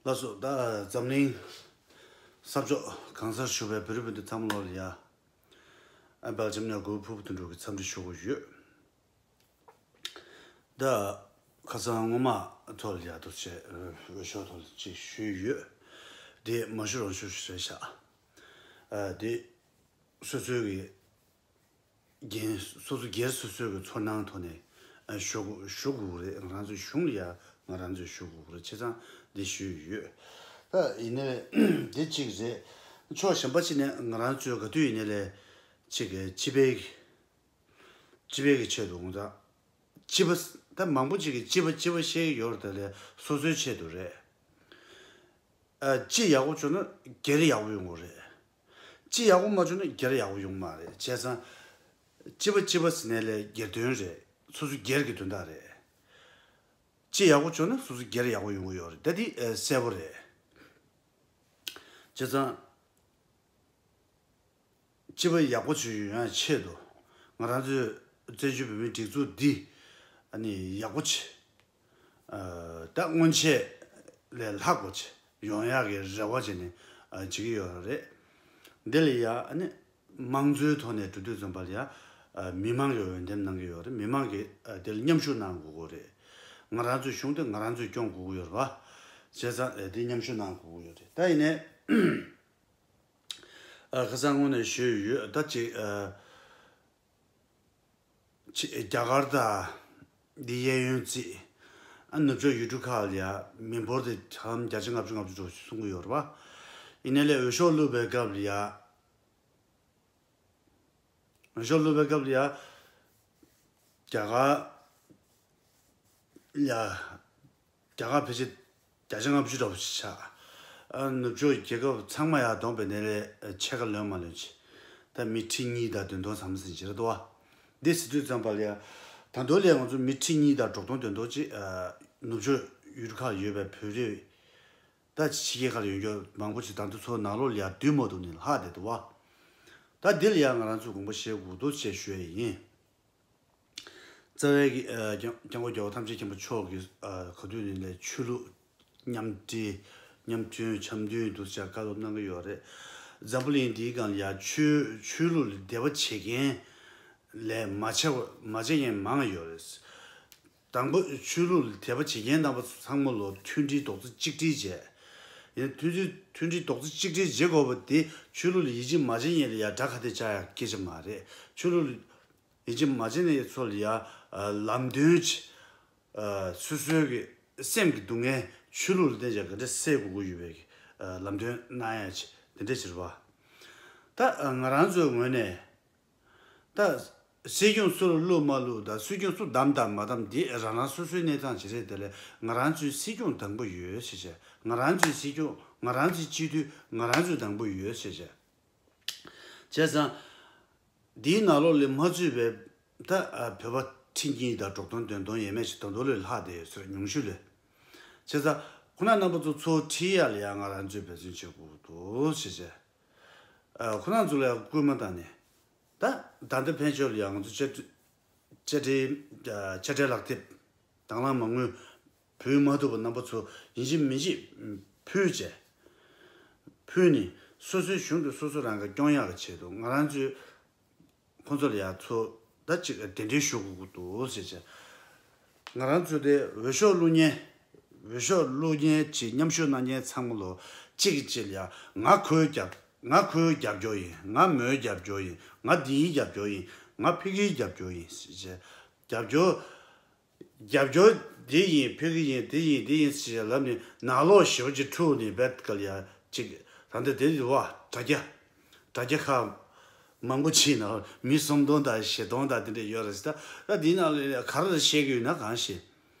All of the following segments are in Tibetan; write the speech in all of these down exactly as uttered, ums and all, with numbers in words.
ལགས་སོ། ད་འཛམ་གླིང་ས་ཕྱོགས་གང་སར་བཞུགས་པའི་བོད་རིགས་བོད་འདི་ཚང་མ་ལོ་ལ་ཡ། ཨ་བལ་ཇམ་ནས་གུ་ཕུར་བུ་དོན་གྲུབ་ཀྱི་འཚམས་འདྲི་ཞུ་གི་ཡོད། ད་ཁ་སང་སྔོན་མ་ཐོག་ལ་ཡ་ཐུགས་རྗེ་ཆེ། འོས་ཤོག་ཐོག་ལ་ཅིག་ཞུས་ཡོད། དེ་མ་ཞུ་རང་ཞུ་ཞུ་རེད་ཤག་ཨ་དེ་སོ་སོའི་གི་འགན་སོ་སོ་སྒེར་སོ་སོའི་གི་ཚོར་སྣང་ཐོག་ནས་ཨ་ཞུ་དགོས་ཞུ་དགོས་རེད། ང་རང་ཚོའི་གཞུང་ལ་ཡ་ང་རང་ཚོས་ཞུ་དགོས་རེད། བྱས་ཙང་འདི་ཞུས་ཡོད། ད་ཡིན་ནའི་འདི་གཅིག་རེད། ཕྱོགས་གཞན་པ་གཅིག་ནས་ང་རང་ཚོས་ག་དུས་ཡིན་ནའི་ལས་གཅིག་གི་སྤྱི་པའི་སྤྱི་པའི་གི་ཆེད་དུ་ངོ་ཚ། སྤྱི་པ་ད་མང་པོ་ཅིག་གིས་སྤྱི་པ་སྤྱི་པ་བཤད་ཀྱི་ཡོད་རེད། ད་ལས་སོ་སོའི་ཆེད་དུ་རེད། ཨ་སྤྱི་ཡག་པོ་བྱུང་ན་སྒེར་ཡག་པོ་ཡོང་གི་རེད། སྤྱི་ཡག་པོ་མ་བྱུང་ན་སྒེར་ཡག་པོ་ཡོང་གི་མ་རེད། བྱས་ཙང་སྤྱི་པ་སྤྱི་པ་ཟེར་ནའི་ལས་སྒེར་དོན་རེད། སོ་སོ་སྒེར་གྱི་དོན་དག་རེད། སྤྱི་ཡག་པོ་བྱུང་ན་སོ་སོ་སྒེར་ཡག་པོ་ཡོང་གི་ཡོད་རེད། ད་འདི་ཨ་གསལ་པོ་རེད། བྱས་ཙང་། སྤྱི་པ་ཡག་པོ་ཅིག་ཡོང་ཡག་ཆེད་དུ་ང་རང་ཚོའི་བཙན་བྱོལ་བོད་མིའི་སྒྲིག་འཛུགས་འདི་ཨ་ནི་ཡག་པོ་ཅིག་ཨ་ད་སྔོན་ཆད་ལས་ལྷག་པ་ཅིག་ཡོང་ཡག་གི་རེ་བ་བྱས་ནས་ཨ་བྱེད་ཀྱི་ཡོད་རེད། འདི་ལ་ཡ་ཨ་ནི་དམངས་གཙོའི་ཐོག་ནས་འགྲོ་དུས་ཙམ་པ་ལ་ཡ་ཨ་མི་མང་གིས་འོས་འདེམས་གནང་གི་ཡོད་རེད། མི་མང་གིས་ཨ་དེ་ལ་མཉམ་ཞུགས་གནང་དགོས་ཀྱི་རེད། ང་རང་ཚོའི་གཞུང་དེ་ང་རང་ཚོས་སྐྱོང་དགོས་ཀྱི་ཡོད་རེད་པ། བྱས་ཙང་ཨ་དེ་མཉམ་ཞུགས་གནང་དགོས་ཀྱི་ཡོད་རེད། ད་ཡིན་ནའི། ཨ་ཁ་སང་དངོས་གནས་ཞུས་ཡོད། ད་ཅིག་ཨ་ཅིག་རྒྱ་གར་དང་འདི་གཡས་གཡོན་རྩིས་ཨ་ནུབ་ཕྱོགས་ཡུལ་གྲུ་ཁག་ལ་ཡ་མི་འབོར་དེ་ཧམ་བརྒྱ་ཆ་ལྔ་བཅུ་ལྔ་བཅུ་འགྲོ་གསུང་གི་ཡོད་རེད་པ། ཡིན་ནའི་ལས་འོས་ཤོག་བླུགས་པའི་སྐབས་ལ་ཡ། འོས་ཤོག་བླུགས་པའི་སྐབས་ལ་ཡ། རྒྱ་གར་ཡ། རྒྱ་གར་ཕལ་ཆེར་བརྒྱ་ཆ་ལྔ་བཅུ་འདྲ་པོ་ཞིག་ཆགས། ཨ་ནུབ་ཕྱོགས་རྒྱལ་ཁབ་ཚང་མ་ཡར་བསྡོམས་པ་ཡིན་ནའི་ལས་ཕྱེད་ཀ་ལོན་མ་ལོན་ཅིག་ད་མི་ཁྲི་གཉིས་དང་བདུན་སྟོང་ཙམ་ཟིན་ཅིག་རེད་དོ། འདི་ཟེར་དུས་ཙམ་པ་ལ་ཡ། ད་དུང་ལ་ཡ་ང་ཚོ་མི་ཁྲི་གཉིས་དང་དྲུག་སྟོང་བདུན་སྟོང་ཅིག་ཨ་ནུབ་ཕྱོགས་ཡུལ་ཁག་ཡོད་པའི་བོད་རིགས། ད་ཕྱི་རྒྱལ་ཁག་ལ་ཡོད་མཁན་མང་པོ་ཅིག་ད་དུང་ཚོ་ནང་ལོགས་ལ་ཡ་འདུས་མ་ཐུབ་ནས་ལྷག་བསྡད་འདུག་བ། ད་འདི་ལ་ཡ་ང་རང་ཚོས་དགོངས་པ་བཞེས་དགོས་འདུག་ཅེས་ཞུ་ཡ་ཡིན། རྩ་བའི་གི་ཨ་སྐྱབས་སྐྱབས་མགོན་རྒྱལ་བ་ཐམས་ཅད་མཁྱེན་པ་མཆོག་གིས་ཨ་ག་དུས་ནས་ལས་ཆོས་ལུགས་མཉམ་འབྲེལ་མཉམ་མཐུན་འཆམ་མཐུན་འདུ་བྱ་བཀའ་སློབ་གནང་གི་ཡོད་རེད། འཛམ་བུ་གླིང་འདིའི་སྒང་ལ་ཡ་ཆོས་ཆོས་ལུགས་ལ་དད་པ་བྱེད་མཁན་ལས་མ་བྱས་པ་མ་བྱེད་མཁན་མང་ཡོད་རེད། དང་པོ་ཆོས་ལུགས་ལ་དད་པ་བྱེད་མཁན་རྣམ་པ་ཚོ་ཚང་མ་ལོ་མཐུན་སྒྲིལ་རྡོག་རྩ་གཅིག་སྒྲིལ་བྱས། ཡིན་མཐུན་སྒྲིལ་མཐུན་སྒྲིལ་རྡོག་རྩ་གཅིག་སྒྲིལ་བྱེད་དགོས་པ་དེ་ཆོས་ལུགས་ལ་ཡིད་ཆེས་མ་བྱེད་མཁན་ལ་ཡ་དགྲ་ཁ་གཏད་བཅག་ཡ་སྐད་ཆ་མ་རེད། ཆོས་ལུགས་ལ་ཡིད་ཆེས་མ་བྱེད་མཁན་ཚོ་ལ་ཡ་ལམ་སྟོན་བྱེད། སོ་སོའི་གི་སེམས་ཀྱི་སྡུག་བསྔལ་ཆོས་ལུགས་ལ་བརྟེན་བྱས་ག་འདྲ་སེལ་དགོས་ཀྱི་ཡོད་པའི་གི་ལམ་སྟོན་གནང་ཡ་བྱེད་དེ་འདྲ་བྱེད་པ། ད་ང་རང་ཚོའི་ངོས་ནས། ད་སྲིད་སྐྱོང་སུ་ལ་བླུགས་མ་བླུགས་དང་སྲིད་སྐྱོང་སུ་བདམས་དང་མ་བདམས་འདི་རང་རང་སོ་སོའི་གནས་སྟངས་ཅིག་རེད། དེ་ལས་ང་རང་ཚོའི་སྲིད་སྐྱོང་དང་པོ་ཡོད་ཟེར་བྱས། ང་རང་ཚོའི་སྲིད་སྐྱོང་ང་རང་ཚོའི་སྤྱི་འཐུས་ང་རང་ཚོའི་དང་པོ་ཡོད་ཟེར་བྱས། བྱས་ཙང་། འདིའི་ནང་ལོགས་ལ་མ་ཚུད་པའི་ད་བོད་པ་ཁྲི་གཉིས་དང་དྲུག་སྟོང་བདུན་སྟོང་ཡས་མས་ཤིག་ད་དུང་ལོས་ལྷག་བསྡད་ཡོད་ཟེར་ཉུང་ཤོས་ལས། བྱས་ཙང་ཁོ་ན་རྣམ་པ་ཚོ་ཚོ་ཁྲིད་ཡ་ལ་ཡང་ང་རང་ཚོས་འབད་བརྩོན་བྱེད་དགོས་འདུག་ཟེར་བྱས། ཨ་ཁོ་རང་ཚོ་ལ་སྐུལ་མ་བཏང་ནས། ད་ད་ལྟ་ཕན་ཆད་ལ་ཡང་ང་ཚོ་བཅའ་ཁྲི་བཅའ་ཁྲི་ཨ་དཔྱ་ཁྲལ་ལག་དེབ་དང་བླངས་མ་དངུལ་བུད་མ་ཐུབ་པ་རྣམ་པ་ཚོ་ཡིན་གཅིག་མིན་གཅིག་ཕུལ་བྱས། ཕུལ་ནས་སོ་སོའི་གཞུང་དེ་སོ་སོ་རང་གིས་སྐྱོང་ཡག་གི་ཆེད་དུ་ང་རང་ཚོའི་ཁོང་ཚོ་ལ་ཡང་ཚུར་ད་ཅིག་གདན་འདྲེན་ཞུ་དགོས་ཀྱི་འདུག་ཟེར་བྱས། ང་རང་ཚོ་དེ་འོས་ཤོག་བླུག་མཁན། འོས་ཤོག་བླུག་མཁན་གྱི་མཉམ་ཞུགས་གནང་མཁན་ཚང་མ་ལོ་གཅིག་གིས་གཅིག་ལ་ཡང་ང་ཁོའི་རྒྱབ་ང་ཁོའི་རྒྱབ་སྐྱོར་ཡིན། ང་མོའི་རྒྱབ་སྐྱོར་ཡིན། ང་འདིའི་རྒྱབ་སྐྱོར་ཡིན། ང་ཕ་གིའི་རྒྱབ་སྐྱོར་ཡིན་ཟེར་བྱས། རྒྱབ་སྐྱོར། རྒྱབ་སྐྱོར་འདི་ཡིན་ཕ་གི་ཡིན་འདི་ཡིན་འདི་ཡིན་ཟེར་བྱས་ལབ་ནས་ནང་ལོགས་ཞེ་པོ་ཅིག་འཁྲུག་ནས་བེད་ཀ་ལ་ཡ་ཅིག་ད་ལྟ་དེ་རེད་བ། དྲ་རྒྱ། དྲ་རྒྱ་ཁག་མང་པོ་ཅིག་ནང་མི་སུམ་སྟོང་དང་བཞི་སྟོང་དང་དེ་འདྲ་ཡོད་རེད་ཟེར། ད་ད་འདིའི་ནང་ལ་ག་རེ་བཤད་ཀྱི་ཡོད་ན་གང་ཤེས།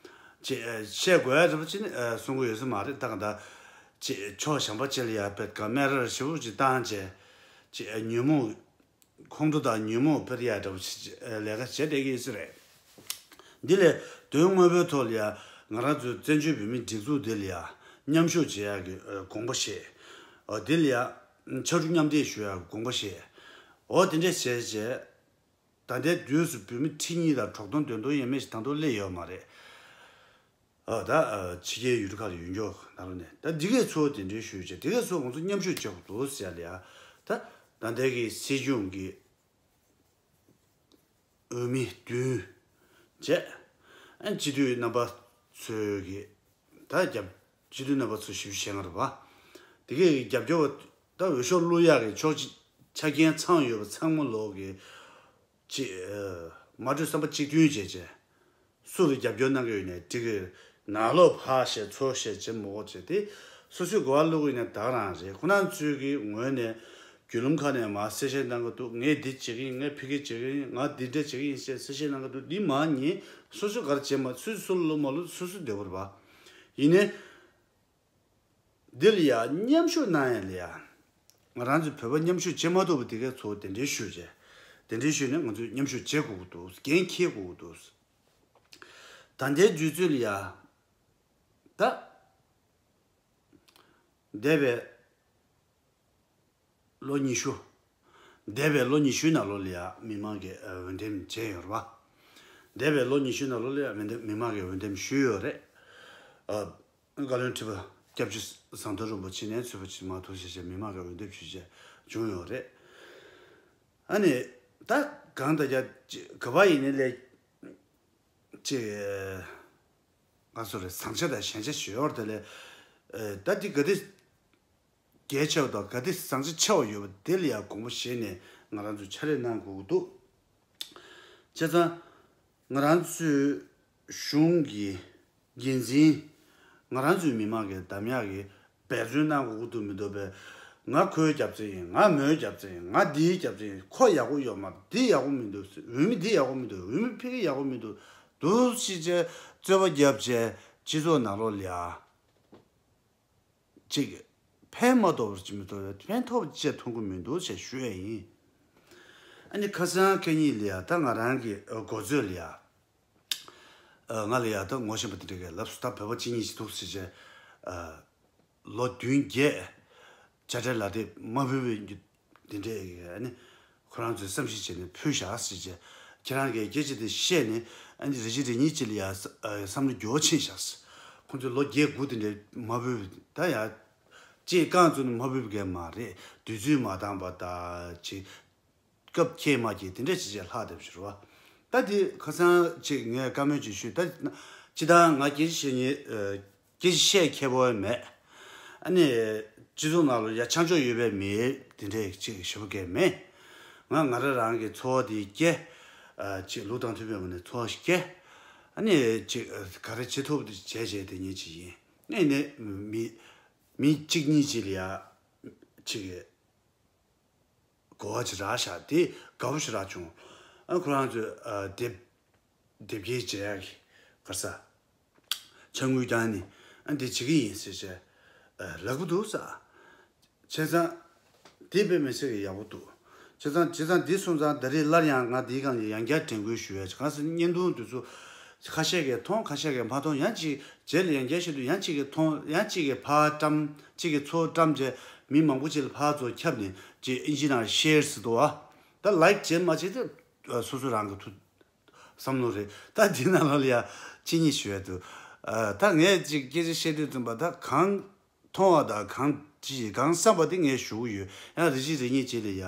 ཅིག་བཤད་དགོས་ཡ་འདྲ་པོ་ཅིག་ནི་གསུང་གི་ཡོད་ས་མ་རེད། ད་ག་ད་ཅིག་ཕྱོགས་གཞན་པ་ཅིག་ལ་ཡ་བེད་ཀ་སྨད་རར་ཞེ་པོ་ཅིག་བཏང་བྱས་ཅིག་ཉོན་མོངས། ཁོང་ཁྲོ་དང་ཉོན་མོངས་སྤེལ་ཡ་འདྲ་བོ་ཞིག་ལས་ཀ་བྱེད་བསྡད་ཀྱི་ཡོད་ས་རེད། འདི་ལས་དོན་དངོས་པོའི་ཐོག་ལ་ཡ་ང་རང་ཚོའི་བཙན་བྱོལ་བོད་མིའི་སྒྲིག་འཛུགས་འདི་ལ་ཡ་མཉམ་ཞུགས་བྱེད་ཡ་གི་ཨ་དགོངས་པ་བཞེས། འོ་འདི་ལ་ཡ་ཕྱར་གྲུ་མཉམ་འདེགས་ཞུ་ཡ་གི་དགོངས་པ་བཞེས། འོ་དེ་འདྲས་བྱས་བྱས། ད་ལྟའི་དུས་སུ་བོད་མི་ཁྲི་གཉིས་དང་དྲུག་སྟོང་བདུན་སྟོང་ཡས་མས་ཤིག་ད་དུང་སླེབས་ཡོད་མ་རེད། ཨ་ད་ཨ་ཕྱི་རྒྱལ་ཡུལ་གྲུ་ཁག་ལ་ཡོད་མཁན་ནང་ལོགས་ནས་ད་འདི་གའི་ཚོ་དེ་འདྲའི་ཞུས་བྱས་དེ་གའི་ཚོ་ང་ཚོ་མཉམ་ཞུགས་བྱེད་དགོས་འདུག་ཟེར་ཡ་ལ་ཡ། ད་ད་ལྟའི་གི་སྲིད་སྐྱོང་གི་འོས་མི་བདུན་བྱས། ཨ་སྤྱི་འཐུས་རྣམ་པ་ཚོས་གི་ད་རྒྱབ་སྤྱི་འཐུས་རྣམ་པ་ཚོ་ཞིབ་བཤད་ང་རེད་པ། དེ་གའི་རྒྱབ་སྐྱོར་བ་ད་འོས་ཤོག་བླུག་ཡག་གི་ཕྱོགས་གཅིག་ཆ་རྐྱེན་ཚང་ཡོད་པ་ཚང་མ་ལོག་གི་ཅིག་ཨ་མ་གྲོས་བསམ་པ་གཅིག་མཐུན་བྱས་བྱས། སུ་ལ་རྒྱབ་སྐྱོར་གནང་གི་ཡོད་ནའི་འགྲིག་གི། ནང་ལོགས་ཕར་བཤད་ཚུར་བཤད་བྱེད་མི་དགོས་བྱས་ཏེ། སོ་སོའི་གོ་བ་བླུག་གི་ཡོད་ནའི་ད་ག་རང་རེད། ཁོ་རང་ཚོའི་གི་ངོས་ནས་བརྒྱུད་ལམ་ཁག་ནས་མར་གསལ་བཤད་གནང་གི་འདུག་ངས་འདི་བྱེད་ཀྱི་ཡིན། ངས་ཕ་གི་བྱེད་ཀྱི་ཡིན། ང་འདི་འདྲ་བྱེད་ཀྱི་ཡིན་ཞེས་གསལ་བཤད་གནང་གི་འདུག་འདི་མ་ཉན། སོ་སོས་ག་རེ་བྱེད་མ་སོ་སོས་སུ་ལ་བློ་མ་བློ་སོ་སོས་བདེ་པོ་རེད་པ། ཡིན་ནའི། འདི་ལ་ཡ་མཉམ་ཞུགས་གནང་ཡ་ལ་ཡ། ང་རང་ཚོ་བོད་པ་མཉམ་ཞུགས་བྱེད་མ་ཐུབ་པ་དེ་གའི་ཚོ་དེ་འདྲའི་ཞུས་བྱས། དེ་འདྲའི་ཞུས་ནས་ང་ཚོས་མཉམ་ཞུགས་བྱེད་དགོས་ཀྱི་འདུག་འགན་འཁྱེར་དགོས་ཀྱི་འདུག་ད་ལྟའི་དུས་ཚོད་ལ་ཡ། ད། འདས་པའི་ལོ་ཉི་ཤུ། འདས་པའི་ལོ་ཉི་ཤུའི་ནང་ལོགས་ལ་ཡ་མི་མང་གིས་འོས་འདེམས་བྱས་ཡོད་རེད་པ། འདས་པའི་ལོ་ཉི་ཤུའི་ནང་ལོགས་ལ་ཡ་མི་འདེམས་མི་མང་གིས་འོས་འདེམས་ཞུས་ཡོད་རེད། ཨ། བཀའ་བློན་ཁྲི་པ་སྐྱབས་རྗེ་ཟམ་གདོང་རིན་པོ་ཆེ་ནས་ཚུད་པ་ཅིག་མ་གཏོགས་ཞེས་བྱས་མི་མང་གིས་འོས་འདེམས་ཞུས་བྱས་བྱུང་ཡོད་རེད། ཨ་ནི། ད་གང་ལྟར་ཀྱང་ག་པར་ཡིན་ནའི་ལས། ཅིག་ང་ཚོ་རེ་བཟང་ཆ་དང་ཞན་ཆ་ཞུ་ཡོད་རེད་དེ་ལས། ད་འདི་ག་དེ་གལ་ཆེ་བ་དང་ག་དེ་བཟང་ཆ་ཆེ་བ་ཡོད་པ་དེ་ལ་ཡང་དགོངས་པ་བཞེས་ནས་ང་རང་ཚོ་ཕྱག་ལས་གནང་དགོས་ཀྱི་འདུག་བྱས་ཙང་། ང་རང་ཚོའི་གཞུང་གི་འགན་འཛིན། ང་རང་ཚོའི་མི་མང་གི་འདེམས་ཡག་གི་འབད་བརྩོན་གནང་དགོས་ཀྱི་འདུག་མི་འདུག་པས། ང་ཁོའི་རྒྱབ་རྩེ་ཡིན། ང་མོའི་རྒྱབ་རྩེ་ཡིན། ང་འདིའི་རྒྱབ་རྩེ་ཡིན། ཁོ་ཡག་པོ་ཡོད་མ་རེད། འདི་ཡག་པོ་མི་འདུག་འོས་མི་འདི་ཡག་པོ་མི་འདུག་འོས་མི་ཕ་གི་ཡག་པོ་མི་འདུག་འདུག་ཅེས་བྱས་རྩོད་པ་བརྒྱབ་བྱས་སྤྱི་ཚོགས་ནང་ལོགས་ལ་ཡ། ཅིག་ཕན་མ་ཐོགས་པར་ཅིག་མི་ཐོགས་ཕན་ཐོགས་པ་ཅིག་ཐོན་གི་མི་འདུག་ཅེས་ཞུ་ཡས་ཡིན། ཨ་ནི་ཁ་སང་ཁ་ཉིན་ལ་ཡ་ད་ང་རང་གི་མགོ་ཚོད་ལ་ཡ། ང་ལ་ཡ་ད་ངོ་ཤེས་པ་དེ་འདྲ་གིས་ལབ་སོང་། ད་བོད་པ་གཅིག་གཉིས་ཤིག་འདུག་ཟེར་བྱས། ལོ་བདུན་བརྒྱད་དཔྱ་ཁྲལ་ལག་དེབ་མ་ཕུལ་བའི་འདི་འདྲས་ཨ་ནི་ཁོ་རང་ཚོས་བསམ་གཞིག་བྱས་ནས་ཕུལ་བཞག་ཟེར་བྱས། ཁྱེད་རང་གིས་སྐད་ཆ་དེ་བཤད་ནས་ཨ་ནི་རེ་གཅིག་རེ་གཉིས་ཅིག་ལ་ཡ་བསམ་བློ་འགྱུར་བ་ཕྱིན་བཞག་ཟེར། ཁོ་ཚོས་ལོ་བརྒྱད་དགུ་དེ་འདྲས་མ་ཕུལ་བའི་ད་ཡ། ཅིག་རྐང་བཙུགས་ནས་མ་ཕུལ་བའི་སྐད་མ་རེད། དུས་ཚོད་མ་འདང་བ་ད་ཅིག་སྐབས་འཁེལ་མ་འཁེལ་དེ་འདྲ་ཅིག་བྱས་ལྷག་བསྡད་པ་ཞིག་རེད་བ། ད་དེ་ཁ་སང་ཅིག་ངས་བཀའ་མོལ་ཅིག་ཞུས། ད་སྤྱིར་བཏང་ང་སྐད་ཆ་བཤད་མཁན། སྐད་ཆ་བཤད་མཁས་པོ་མེད། ཨ་ནི། སྤྱི་ཚོགས་ནང་ལ་ཡ་ཆ་འཇོག་ཡོད་པའི་མི་དེ་འདྲ་ཅིག་ཞེ་པོ་གས་མེད། ང་ང་རང་རང་གི་འཚོ་བ་དེ་སྐྱེལ། ཅིག་ལུགས་དང་མཐུན་པའི་ངང་ནས་འཚོ་བ་ཞིག་སྐྱེལ། ཨ་ནི་ཅིག་ག་རེ་བྱེད་ཐུབ་དེ་བྱས་བྱས་དེ་ཉིད་ཅིག་ཡིན། ཨ་ནི་མི། མི་གཅིག་གཉིས་ཅིག་ལ་ཡ། ཅིག་གོ་བ་ཅིག་རག་ཤག་དེ་དགའ་པོ་ཞིག་རག་བྱུང་། ཨ་ཁོ་རང་ཚོས་ཨ་དེབ་དེབ་སྐྱེལ་བྱེད་ཡག་གི་ག་རེ་ཟ། ཅ་དངུལ་བཏང་ནས་ཨ་འདི་བྱེད་ཀྱི་ཡིན་ཟེར་བྱས། ཨ་ལབ་ཀྱི་འདུག་ཟེར། བྱས་ཙང་། དེ་དཔེ་མི་སྲིད་ཀྱི་ཡག་པོ་འདུག་བྱས་ཙང་བྱས་ཙང་འདི་སོང་ཙང་ད་རེས་སླར་ཡང་ང་འདིའི་སྒང་ལ་ཡང་བསྐྱར་དྲན་སྐུལ་ཞུ་ཡ་ཅིག་གང་ཟེར་ན་བརྙན་ཐུང་འདི་ཚོ། ཁ་ཤས་ཀྱིས་མཐོང་། ཁ་ཤས་ཀྱིས་མ་མཐོང་། ཡང་གཅིག་རྗེས་ལ་ཡང་བསྐྱར་བཤད་དུས་ཡང་གཅིག་གིས་མཐོང་། ཡང་གཅིག་གིས་ཕར་བཀྲམ། གཅིག་གིས་ཚུར་བཀྲམ་བྱས་མི་མང་པོ་ཅིག་ལ་ཕར་ཚུར་ཁྱབ་ནས་ཅིག་ཨིན་ཇི་ནང་ཤེར་ཟེར་འདུག་བ། ད་ལའིཀ་བྱེད་མ་བྱེད་དེ་སོ་སོ་རང་གི་ཐུགས་བསམ་བློ་རེད། ད་འདི་ནང་ལོགས་ལ་ཡ་གཅིག་གཉིས་ཞུ་ཡ་འདུག་ད་ངས་ཅིག་སྐད་ཆ་བཤད་དུས་ཙམ་པ་ད་གང་། མཐོང་བ་དང་གང་ཅི་གང་བསམ་པ་དེ་ངས་ཞུ་གི་ཡོད། ཡང་རེ་གཅིག་རེ་གཉིས་ཅིག་ལ་ཡ།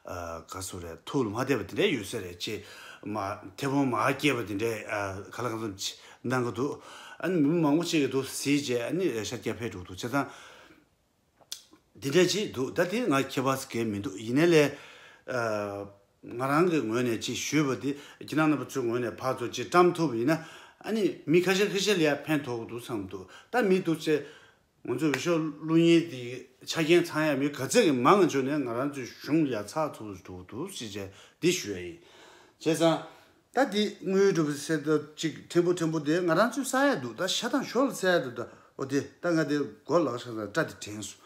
ཨ་ག་སུ་རེད། ཐུགས་ལ་མ་བདེ་བ་དེ་འདྲ་ཡོད་ས་རེད། ཅེས་མ་མཐེ་བོང་མར་སྐྱེས་པ་དེ་འདྲ་ཨ་ག་ལ་གང་འཚམ་ཅིག་གནང་གི་འདུག་ཨ་ནི་མི་མང་པོ་ཅིག་གིས་འདུག་གཟིགས་བྱས་ཨ་ནི་ཤར་རྒྱག་ཕེབས་འགྲོ་གི་འདུག་བྱས་ཙང་། འདི་འདྲ་ཅིག་འདུག་ད་དེ་ང་ཁྱད་པར་གང་མི་འདུག་ཡིན་ནའི་ལས། ཨ་ང་རང་གི་ངོས་ནས་ཅིག་ཞུས་པ་དེ་ཁྱེད་རང་རྣམ་པ་ཚོའི་ངོས་ནས་ཕར་ཚུར་ཅིག་བཀྲམ་ཐུབ་པ་ཡིན་ན། ཨ་ནི་མི་ཁ་ཤས་ཁ་ཤས་ལ་ཡང་ཕན་ཐོགས་ཀྱི་འདུག་བསམ་འདུག་ད་མི་འདུག་ཅེས། ང་ཚོ་འོས་ཤོག་བླུག་མཁན་དེ་ཆ་རྐྱེན་ཚང་ཡ་མི་ག་ཚད་ཀྱི་མང་ང་ཆོག་ནས་ང་རང་ཚོའི་གཞུང་ལ་ཡ་ཚགས་ཚུད་འགྲོ་འདུག་ཅེས་བྱས་འདི་ཞུ་ཡ་ཡིན། བྱས་ཙང་། ད་འདི་དངུལ་འགྲོ་བའི་གསེར་ཐོབ་ཅིག་ཕྲན་བུ་ཕྲན་བུ་དེ་ང་རང་ཚོའི་ས་ཡ་འདུག་ད་ཤ་དང་ཞོ་ལ་ས་ཡ་འདུག་ད་འོ་དེ་ད་ང་དེ་མགོ་ལག་ཤ་དང་སྐྲ་དེ་དྲན་སོང་།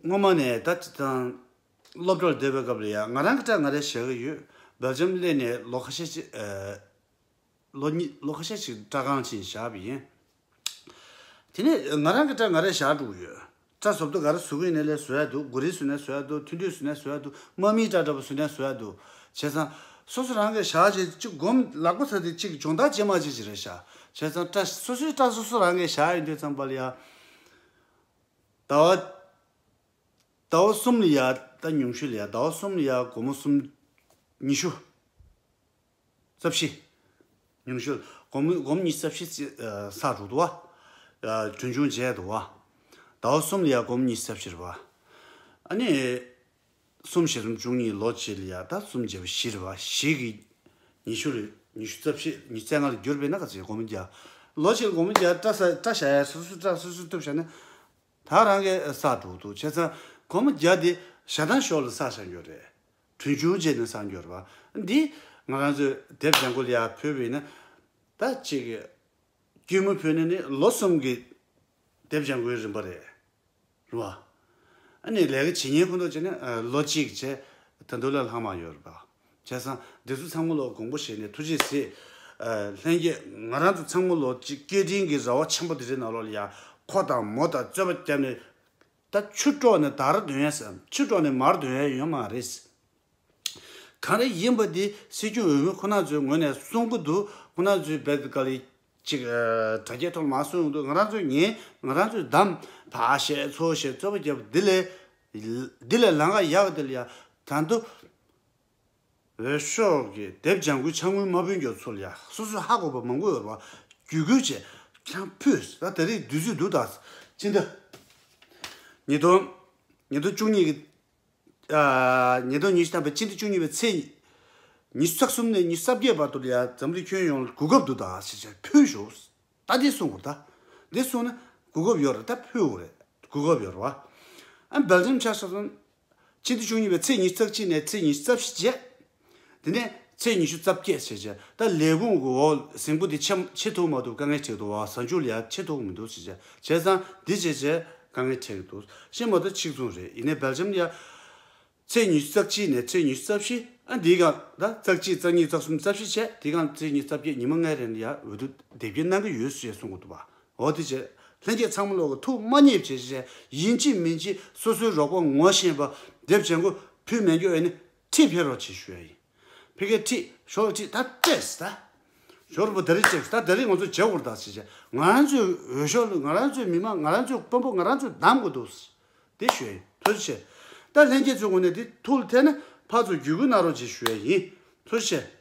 སྔོན་མ་ནས་ད་ཅི་དང་། སློབ་གྲྭར་བསྡད་པའི་སྐབས་ལ་ཡང་ང་རང་གི་སྐྲ་ང་རས་བཞར་གི་ཡོད། སྦེལ་ཇམ་སླེབས་ནས་ལོ་ཁ་ཤས་ཅིག་ཨ། ལོ་གཉིས་ལོ་ཁ་ཤས་ཅིག་སྐྲ་ཁང་ཕྱིན་བཞག་པ་ཡིན། དེ་ནས་ང་རང་གི་སྐྲ་ང་རས་བཞར་འགྲོ་གི་ཡོད། སྐྲ་བཟོ་ལྟ་ག་རེ་བཟོ་གི་ཡིན་ནའི་ལས་བཟོ་ཡ་འདུག་མགོ་རིལ་བཟོས་ནའི་བཟོ་ཡ་འདུག་མཐུད་འཕྲོད་བཟོས་ནའི་བཟོ་ཡ་འདུག་དམག་མིའི་སྐྲ་འདྲ་པོ་བཟོས་ནའི་བཟོ་ཡ་འདུག་བྱས་ཙང་ སོ་སོ་རང་གིས་བཞག་བྱས་ཅིག་སྒོམ་ལག་པ་ཚ་དེ་ཅིག་སྦྱོང་བརྡར་བྱེད་མ་བྱེད་ཅིག་རེད་ཤག་བྱས་ཙང་སྐྲ་སོ་སོའི་སྐྲ་སོ་སོ་རང་གིས་བཞག་ཡོང་དུས་ཙམ་པ་ལ་ཡ། ཟླ་བ། ཟླ་བ་གསུམ་ལ་ཡ་ད་ཉུང་ཤོས་ལ་ཡ་ཟླ་བ་གསུམ་ལ་ཡ་སྒོར་མོ་གསུམ། ཉི་ཤུ། རྩ་བཞི། ཉུང་ཤོས་སྒོར་མོ་སྒོར་མོ་ཉི་ཤུ་རྩ་བཞི་ཙམ་བསགས་འགྲོ་འདུག་བ། གྲོན་ཆུང་བྱས་འདུག་བ། ཟླ་བ་གསུམ་ལ་ཡ་སྒོར་མོ་ཉི་ཤུ་རྩ་བཞི་རེད་བ། ཨ་ནི། གསུམ་བཞི་གསུམ་བཅུ་གཉིས། ལོ་གཅིག་ལ་ཡ་ད་གསུམ་བརྒྱ་བཞི་རེད་བ། བཞི་གིས་ཉི་ཤུ་རེད། ཉི་ཤུ་རྩ་བཞི། ཉི་ཤུ་རྩ་ལྔ་ལ་བསྒྱུར་བས་ན་ག་ཚོད། སྒོར་མོ་བརྒྱ། ལོ་གཅིག་ལ་སྒོར་མོ་བརྒྱ་སྐྲ་ས་སྐྲ་བཞག་ཡ་སོ་སོ་སྐྲ་སོ་སོ་གཏུབ་བཞག་ན། ད་རང་གིས་བསགས་འགྲོ་འདུག་བྱས་ཙང་སྒོར་མོ་བརྒྱ་དེ་ཞེ་དྲག་ཞོར་ལ་བསགས་བཞག་ཡོད་རེད། གྲོན་ཆུང་བྱས་ནས་བསགས་ཡོད་རེད་བ། འདི་ང་རང་ཚོས་དེབ་ལྗང་ཁུ་ལ་ཡ་ཕུལ་བས་ན། ད་ཅིག་སྐྱུར་མོ་ཕུལ་ན་ནི་ལོ་གསུམ་གྱི་དེབ་ལྗང་ཁུའི་རིན་པ་རེད། རེད་བ། ཨ་ནི་ལས་ཀ་བྱེད་མཁན་ཁོ་ཚོ་བྱས་ན་ལོ་གཅིག་བྱས། ད་དུང་ལས་ལྷག་མ་ཡོད་རེད་པ། བྱས་ཙང་འདི་ཚོ་ཚང་མ་ལོ་དགོངས་པ་བཞེས་ནས་ཐུགས་རྗེ་གཟིགས། ལྷན་རྒྱས་ང་རང་ཚོ་ཚང་མ་ལོ་གཅིག་སྐད་འཕྲིན་གྱི་ར་བ་ཆེན་པོ་འདི་འདྲའི་ནང་ལོགས་ལ་ཡ་ཁོ་དང་མོ་དང་རྩོད་པ་བརྒྱབ་ནས། ད་ཆུ་དཀྲོགས་ནས་དར་འདོན་ཡ་ཟེར། ཆུ་དཀྲོགས་ནས་མར་འདོན་ཡ་ཡོད་མ་རེད། གང་རེད་ཡིན་པ་འདི་སྲིད་སྐྱོང་འོས་མི་ཁོ་ན་ཚོའི་ངོས་ནས་གསུང་གི་འདུག་ཁོ་ན་ཚོའི་བེད་ཀ་ལི་ཅིག་དྲ་རྒྱའི་ཐོག་ལ་མར་གསུང་ཡོང་དུས། ང་རང་ཚོས་ཉན། ང་རང་ཚོས་བདམས། ཕར་བཤད་ཚུར་བཤད་རྩོད་པ་བརྒྱབ། འདི་ལས། འདི་ལས་ལམ་ཁ་ཡག་འདི་ལ་ཡ། ད་དུང་འོས་ཤོག་གི་དེབ་ལྗང་ཁུའི་ཕྱག་དངུལ་མ་ཕུལ་མཁན་ཚོ་ལ་ཡ་སོ་སོས་ཧ་གོ་བ་མང་པོ་ཡོད་རེད་བ། བརྒྱུད་སྐུལ་བྱས་ཀྱང་ཕུལ། ད་དེ་རིང་དུས་ཚོད་འདུག་ད་སྤྱི་ཟླ་ཉིས་སྟོང་ཉིས་སྟོང་བཅུ་གཉིས་ཀྱི། ཉིས་སྟོང་ཉི་ཤུ་ཐམ་པའི་སྤྱི་ཟླ་བཅུ་གཉིས་པའི་ཚེས་ཉི་ཤུ་རྩ་གསུམ་ནས་ཉི་ཤུ་རྩ་བརྒྱད་བར་དུ་ལ་ཡ་འཛམ་གླིང་ཁྱོན་ཡོངས་ལ་གོ་སྐབས་འདུག་ད་ཞེས་བྱས་ཕུལ་ཞུ། ད་འདི་གསུང་དགོས། ད་འདི་གསུང་ན་གོ་སྐབས་ཡོད་རེད། ད་ཕུལ་དགོས་རེད། གོ་སྐབས་ཡོད་རེད་བ། ཨ་སྦེལ་ཇམ་ཆ་བཞག་སོང་། སྤྱི་ཟླ་བཅུ་གཉིས་པའི་ཚེས་ཉི་ཤུ་རྩ་གཅིག་ནས་ཚེས་ཉི་ཤུ་རྩ་བཞི་བྱས། དེ་ནས་ཚེས་ཉི་ཤུ་རྩ་བརྒྱད་བྱས་བྱས། ད་ལས་ཁུངས་ཀྱི་འོག་གཟིགས་འབུལ་དེ་ཆེ་ཆེ་ཐུག་མ་ཐུག་དཀའ་ངལ་འཕྲད་འདུག་བ། གཟའ་མཇུག་ལ་ཡ་ཆེ་ཐུག་མི་འདུག་ཟེར་བྱས། བྱས་ཙང་འདི་བྱས་བྱས་དཀའ་ངལ་འཕྲད་ཀྱི་འདུག་ཤེས་མ་ཐུབ། གཅིག་མཚུངས་རེད། ཡིན་ནའི་སྦེལ་ཇམ་ལ་ཡ། ཚེས་ཉི་ཤུ་རྩ་གཅིག་ནས་ཚེས་ཉི་ཤུ་རྩ་བཞི། ཨ་འདིའི་སྒང་ད་རྩ་གཅིག་རྩ་གཉིས་རྩ་གསུམ་རྩ་བཞི་བྱས། དེའི་སྒང་ཚེས་ཉི་ཤུ་རྩ་བརྒྱད་ཉི་མ་ལྔའི་རིང་ལ་ཡ་འོས་བསྡུ་དེབ་སྐྱེལ་གནང་གི་ཡོད་ཅེས་གསུང་གི་འདུག་བ། འོ་དེ་བྱས། ལྷན་རྒྱས་ཚང་མ་ལོག་གི་ཐུགས་མ་མཉེས་བྱས་བྱས། ཡིན་གཅིག་མིན་གཅིག་སོ་སོའི་རོགས་པ་ངོ་ཤེས་པ་དེབ་ལྗང་ཁུ་ཕུལ་མེད་རྒྱུ་ཨེ་ནི་ཁྲིད་ཕེབས་རོགས་བྱེད་ཞུ་ཡ་ཡིན། ཕ་གིར་ཁྲིད། ཞོར་ཁྲིད། ད་སྤྲད་ད། ཞོར་པོ་དེ་རིང་སྤྲད། ད་དེ་རིང་ང་ཚོ་བྱེད་དགོས་རེད་ད་ཟེར་བྱས། ང་རང་ཚོའི་འོས་ཤོག་ལ་ང་རང་ཚོའི་མི་མང་། ང་རང་ཚོའི་དཔོན་པོ་ང་རང་ཚོས་བདམས་དགོས་འདུག་དེ་ཞུ་ཡ་ཡིན། ཐུགས་རྗེ་ཆེ། ད་ལྷན་རྒྱས་ཚོའི་ངོས་ནས་དེ་ཐུགས་ལ་ཐེག་ན་ཕར་ཚུར་བརྒྱུད་སྐུལ་གནང་རོགས་བྱེད་ཞུ་ཡ་ཡིན། ཐུགས་རྗེ་ཆེ།